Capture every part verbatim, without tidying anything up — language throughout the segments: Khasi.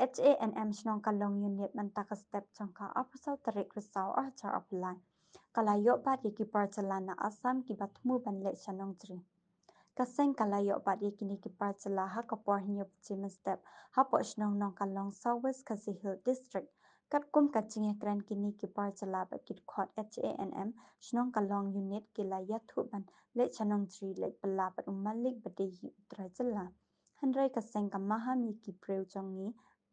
H A N M Shnong Kalong Unit mynta ka step jong ka arphew saw tarik Risaw arhajar arphew lai ka la ïoh bat ïa ki bar jylla na Assam kiba thmu ban leit sha nongjri. Ka seng ka la ïoh bat ïa kine ki bar jylla ha ka por hynñiew baje mynstep hapoh shnong Nongkalong, South West Khasi Hills District. Katkum ka jingïakren kine ki bar jylla bad ki dkhot H A N M Shnong Kalong Unit ki la ïathuh ban leit sha nongjri leit bylla bad u malik ba dei hi u trai jylla. Hynrei ka seng ka maham ïa ki briew jong ngi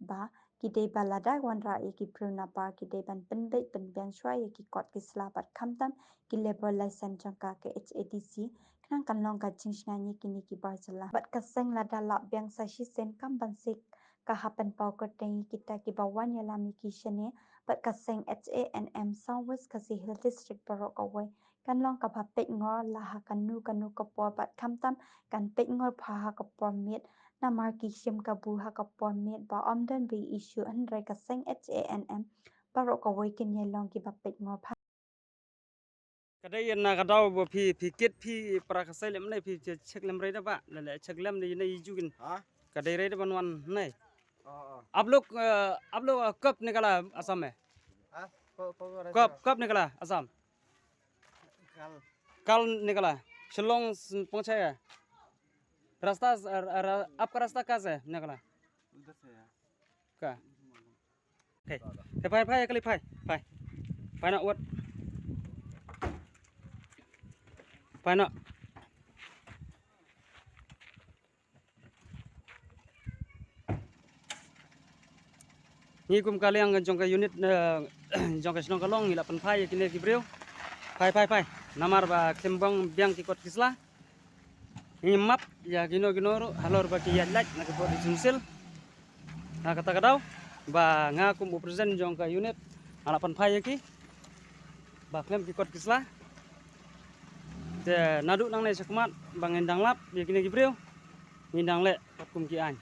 ba ki dei ba lada wanrah ïa ki briew nabar ki dei ban pynbeit pynbiang shuwa ïa ki kot ki sla bad khamtam ki labour license jong ka ka H A D C, khnang kan long ka jingshngaiñ ïa kine ki bar jylla. Bad ka seng lada lah biang sa shisien kam ban sik ka hap pynpaw kyrteng ïa kita kiba wan ïalam ïa ki shane. Bad ka seng H A N M South West Khasi Hills District baroh kawei kan long kaba peitngor la ha kano kano ka por bad khamtam kan peitngor bha ha ka por miet, namar ki shim kabu ha ka por miet ba ym don ba ïohi shuh. Hynrei ka seng H A N M baroh kawei kin ïa long kiba peitngor bha. Ka dei na ka daw ba phi, phi kit phi para ka sai lem ne phi che-, check lem rei da ba, le, le check lem ne ne ju kin. हाँ? Ka dei rei da ban wan ne. हाँ, हाँ। आप लोग, अ, आप लोग, अ, कब निकला असम में? हाँ? को-, को-, को रहता कब, है? कब निकला असम? कल। कल निकला। शिलोंग स-, पहुंचा है। रास्ता स-, र-, र-, आपका रास्ता कहाँ से निकला? उधर से है। Ka. Phai, phai, phai, kali phai, phai. Phai noh, wat. Phai noh. Ngi kum ka liang jong ka unit, eh, jong ka shnong Kalong ngi la pynphai ïa kine ki briew. Phai, phai, phai. Namar ba khlem bang biang ki kot ki sla. Ngi map ïa kino kino ruh halor ba ki ïaid lait na ki bor di council. Na kata ka daw ba nga kum u president jong ka unit nga la pynphai ïa ki ba khlem ki kot ki sla. Te naduh nangne shakhmat ba ngin dang lap ïa kine ki briew, ngin dang leh katkum ki aiñ.